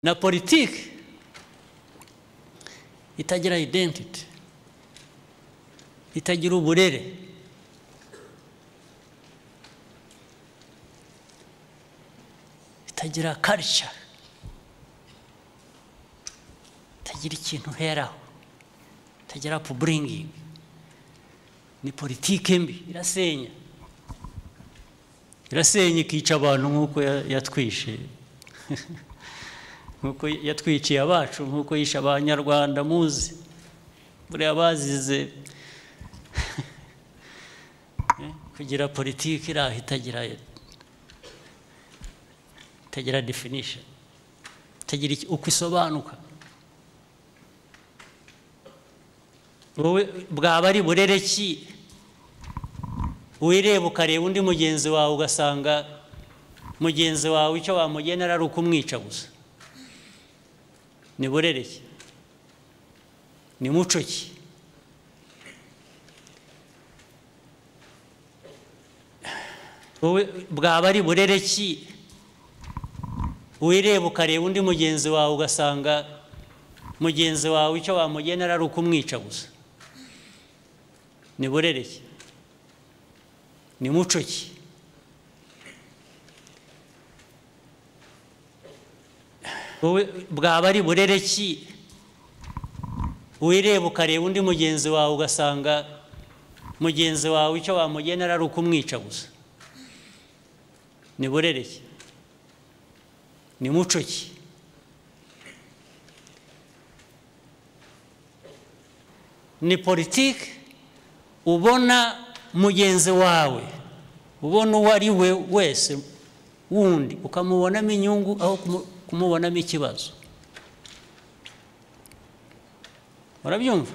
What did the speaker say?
Na politiki itagira identity, itagira uburere, itagira culture, itagira ikintu uheraho, itagira upbringing, ni politiki mbi, irasenya. Irasenya ikica abantu nk'uko yatwishe, nk'uko yatwiciye abacu, nk'uko yishe abanyarwanda muzi, buriya bazize kugira politiki iraho itagira definition, itagira uko isobanuka. Wowe bwaba ari burere ki wireba ukareba undi mugenzi wawe ugasanga mugenzi wawe icyo wamugenera ari ukumwica gusa? Ni burere ki? Ni muco ki? Wowe bwaba ari burere ki wireba ukareba undi mugenzi wawe ugasanga mugenzi wawe icyo wamugenera ari ukumwica gusa? Ni burere ki? Ni muco ki? Wowe bwaba ari burere ki wireba ukareba undi mugenzi wawe ugasanga mugenzi wawe icyo wamugenera ari ukumwica gusa? Ni burere ki? Ni muco ki? Ni politiki ubona mugenzi wawe, ubona uwo ari we wese wundi ukamubonamo inyungu aho kumubonamo ikibazo. Urabyumva?